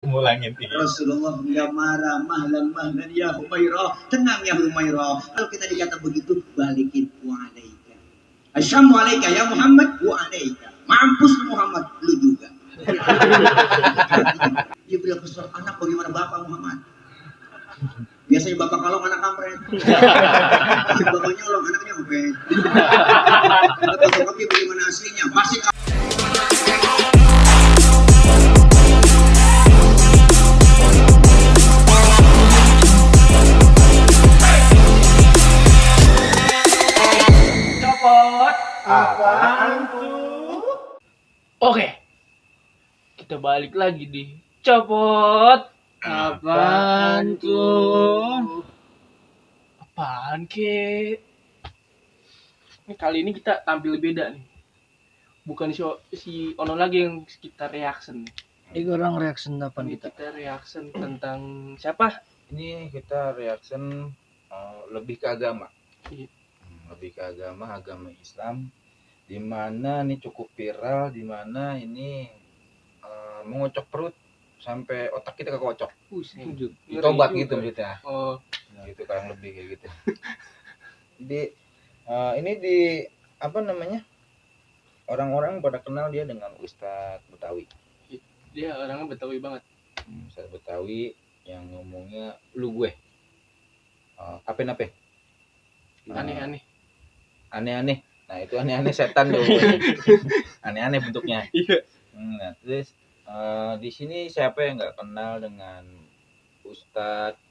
Ngulangin iya. Rasulullah nggak marah, mahlan ya Humairah, tenang ya Humairah. Kalau kita dikata begitu, balikin wa alaika. Assalamu alaika ya Muhammad wa alaika. Mampus Muhammad, lu juga. Dia bilang kesel, anak bagaimana bapak Muhammad? Biasanya bapak kalau anak kampret. Bapaknya kalau anaknya ngepet. Fotokopi bagaimana aslinya? Pasti. Apaan tuh? Oke, kita balik lagi di Copot. Apaan tuh? Apaan ke? Ini kali ini kita tampil beda nih. Bukan si Ono lagi yang kita reaction. Ini orang reaction apa Ini kita? kita reaction tentang siapa? Ini kita reaction lebih ke agama. Iya. Lebih ke agama Islam, di mana nih cukup viral, di mana ini mengocok perut sampai otak kita kekocok. Setuju. Ditobat Ngeri gitu juga. maksudnya. Oh, Nah, itu kurang lebih kayak gitu. Jadi ini di apa namanya? Orang-orang pada kenal dia dengan Ustadz Betawi. dia orangnya Betawi banget. Ustadz Betawi yang ngomongnya lu gue. Apa? Aneh-aneh. Nah itu aneh-aneh setan tuh. Aneh-aneh bentuknya. Iya. Nah terus di sini siapa yang nggak kenal dengan Ustadz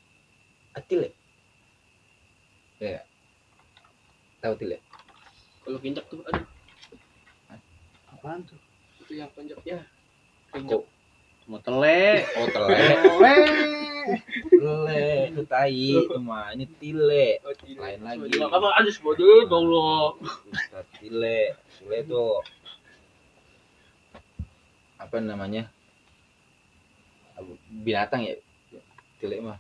Atile? Ya, tahu Atile? Kalau kinjak tuh, aduh, Apaan tuh? itu yang kinjak ya. Kok? Mau tele. Oh tele, itu tai, cuma ini Tile. Oh, tidak. Lain lagi. Apa ada bodoh, Allah. Ustadz Tile tuh apa namanya? Binatang ya, Tile mah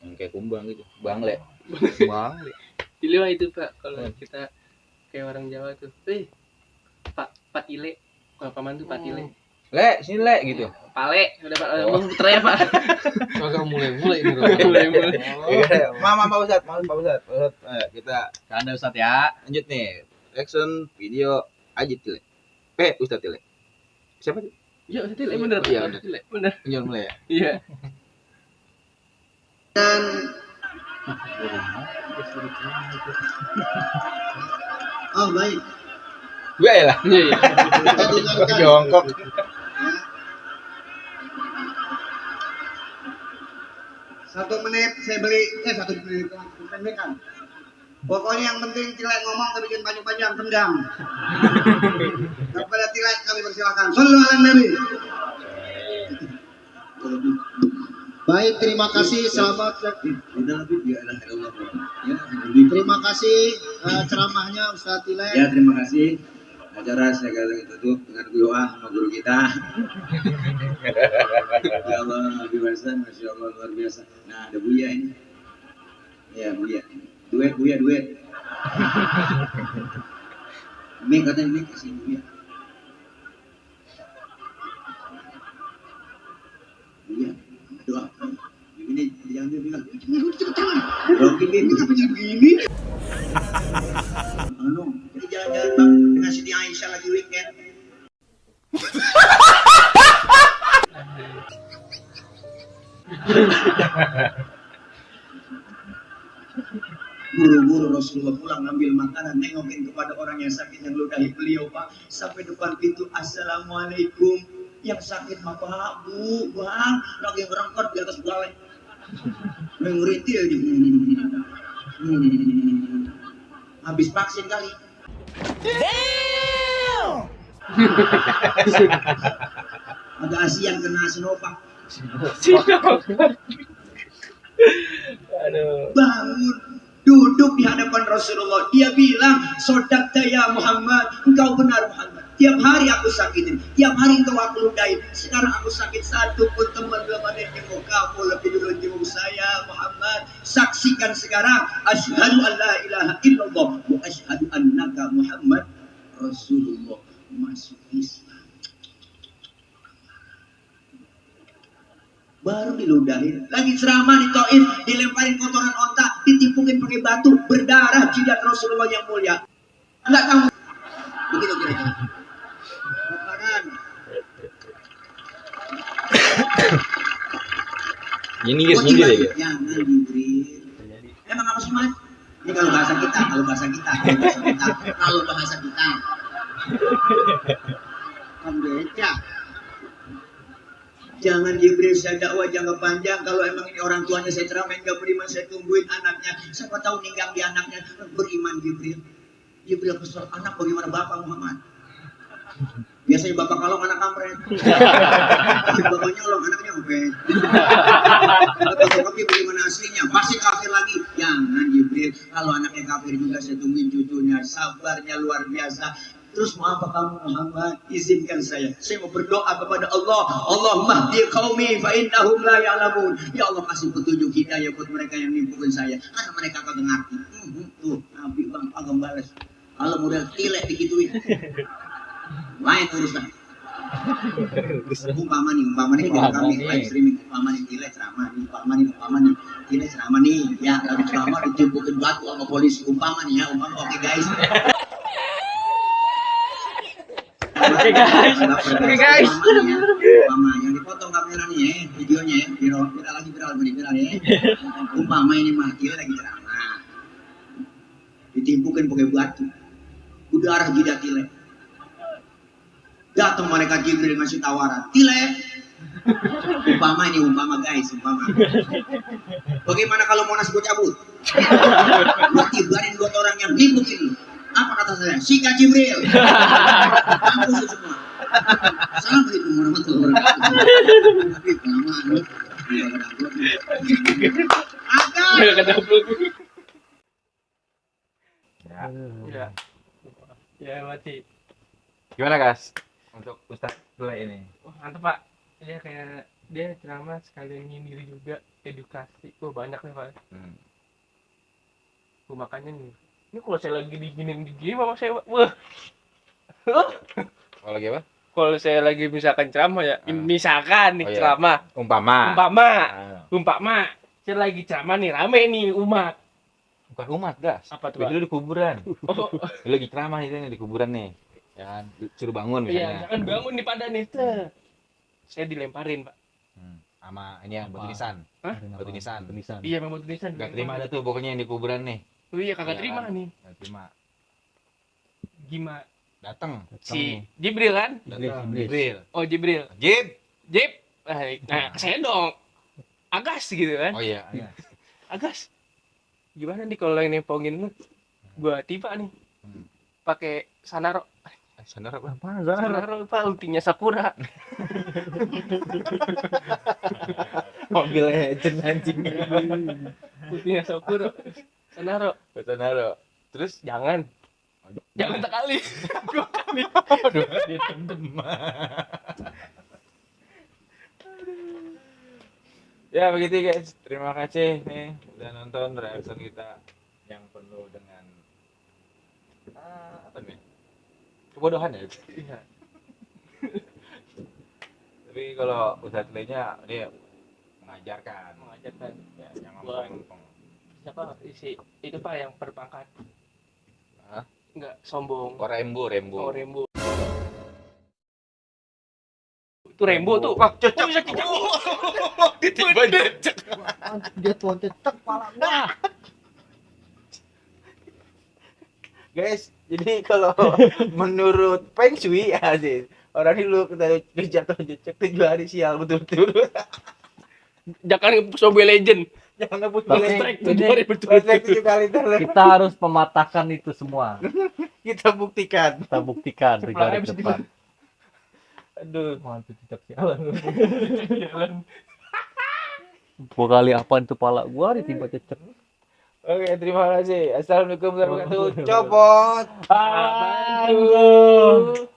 yang kayak kumbang gitu, bangle. Tile mah itu Pak, kalau kita kayak orang Jawa tuh, Pak Tile, kalau paman tuh Pak Tile, Le, sini le gitu. Pale, udah Pak, mau puter ya Pak. Kagak mulai ini. Mulai. Pak Ustadz. Ayo, kita Canda Ustaz ya. lanjut nih. Action video aja Tile. Ustadz Tile. Siapa tuh? Iya, Ustaz Tile bener. Iya, Ustaz Tile, bener. Lanjut mulai ya. Iya. Dan baik. Gue ya lah. Iya. Kita dengarkan. Jongkok. Satu menit saya beli, 1 menit pendekan. Pokoknya yang penting Tilek ngomong tapi jangan panjang-panjang, tendang. Kepada Tilek kami persilakan. Sallallahu alaihi Nabi. Baik, terima kasih. Selamat. Terima kasih ceramahnya Ustaz Tilek. Ya, terima kasih. Acara saya kali tutup dengan doa sama guru kita. Ya Allah, Masya Allah, luar biasa. Nah, ada Buya ini. Ya, Buya. Duet. Mik katanya Mik kasih Buya. Buya, doa. Ini jangan dia bilang, jangan begini, kenapa jadi begini? Jadi jalan-jalan bang dengan Siti Aisyah lagi weekend. Buru-buru Rasulullah pulang ngambil makanan, nengokin kepada orang yang sakit yang ludahi beliau Pak. Sampai depan pintu, Assalamualaikum. Yang sakit mah Pak, Bu, Bang, lagi ngerengkot di atas balai. Menguritil aja. Habis vaksin kali. Agak asian kena Sinovac. Aduh. Bangun, duduk di hadapan Rasulullah. Dia bilang, "Sodaqta ya Muhammad, engkau benar Muhammad. Tiap hari aku sakitin, tiap hari engkau aku ludahin. Sekarang aku sakit satu pun teman belum ada yang jenguk kamu lebih dulu jenguk saya Muhammad. Saksikan sekarang, asyhadu an la ilaha illallah wa asyhadu annaka Muhammad Rasulullah." Masuk Islam. baru diludahin. Lagi ceramah di Taif, dilemparin kotoran onta, ditipukin pakai batu, berdarah jidat Rasulullah yang mulia. Enggak tahu. Begitu kira-kira. Bakaran. Nyindir ya. Jangan Jibril. Emang apa sih Mas? Ini kalau bahasa kita. Kan beca. Jangan Jibril, saya dakwah jangka panjang. Kalau emang ini orang tuanya saya ceramain gak beriman, saya tungguin anaknya. Siapa tahu ninggang di anaknya. Beriman Jibril. Jibril kesel, anak bagaimana Bapak Muhammad? Biasanya Bapak kalau anak kampret. Bapaknya kalau anaknya ngepet. Tapi bagaimana aslinya? Pasti kafir lagi. Jangan Jibril. Kalau anaknya kafir juga saya tungguin cucunya. Sabarnya luar biasa. Terus mau apa kamu Muhammad? Izinkan saya mau berdoa kepada Allah. Allahumma hdi qaumi fa innahum la ya'lamun. Ya Allah kasih petunjuk hidayah buat mereka yang nimpukin saya. Karena mereka kagak ngerti. Tuh, Nabi Bang agak balas. Kalau model tilek dikituin. Lain urusan. Umpama nih dengan kami live streaming. Umpama nih tilek ceramah nih. Umpama nih tilek ceramah nih. Ya, lagi ceramah ditimpukin batu sama polisi. Umpama nih ya. Oke guys. Oke guys. Umpama yang dipotong kameranya ya, videonya ya, viral ya. Umpama ini mati lagi ceramah. Ditimpukin pakai batu. Udara jidat Tile. Datang malaikat Jibril ngasih tawaran. Tile. Umpama guys. Bagaimana kalau Monas gue cabut? Gue tibarin buat orang yang nimpukin lu. Apa kata saya? Sikat Jibril. Kampus semua. Assalamualaikum warahmatullahi wabarakatuh. Tapi kelamaan lu. Ya mati. Gimana guys? Untuk Ustadz Sule ini. Mantap Pak. Dia ceramah sekalian nyindir juga, edukasi. Banyak nih Pak. Makanya nih. Ini kalau saya lagi diginin sama saya, wah. Kalau lagi apa? Kalau saya lagi misalkan ceramah ya, misalkan nih ceramah. Umpama. Saya lagi ceramah nih, rame nih umat. Bukan umat, gas. Apa tuh? Lu di kuburan. Lu lagi ceramah ini di kuburan nih. Ya kan, suruh bangun misalnya. Iya, jangan bangun nih pada nih. Saya dilemparin, Pak. Sama ini yang batu nisan. Hah? Batu nisan. Iya, memang batu nisan. Gak terima ada tuh pokoknya yang di kuburan nih. Oh iya, kagak terima kan? nih. Gak terima. Gimana? Datang Si Jibril kan? Jibril. Oh, Jibril. Jib. Nah, saya dong. Agas gitu kan? Oh iya. Agas. Gimana nih kalau yang nempongin lu? Gua tiba nih. Pakai Sanaro. Sanaro apa? Sanaro Pak, ultinya Sakura. Mobil legend anjing. Ultinya Sakura. Sanaro. Terus Jangan sekali. 2 kali. aduh ditendem. Ya begitu guys, terima kasih nih udah nonton reaction kita yang penuh dengan apa nih? Kebodohan ya. Iya. Tapi kalau Ustadz Lenya dia mengajarkan Ya, yang ngomong. siapa itu Pak yang berpangkat? Hah? Enggak sombong. Oh Rembo. Oh, Rembo. Itu Rembo tuh. Wah, cocok. Oh, cocok. Tiba cocok. Dia tuan cecek pala gua. Guys, jadi kalau menurut Feng Shui ya sih, orang ini lu kita jatuh cocok 7 hari sial betul-betul. Jangan nge-push Mobile Legend. Jangan ngebut Tapi strike ini- 7 kali terus. Kita harus mematahkan itu semua. Kita buktikan. Kita buktikan di garis Bisa depan. Aduh. Mantap cecek sialan. Jalan. 2 kali apaan tuh pala gua ditimpa cecek. Oke, terima kasih. Assalamualaikum warahmatullahi wabarakatuh. Copot. Aduh.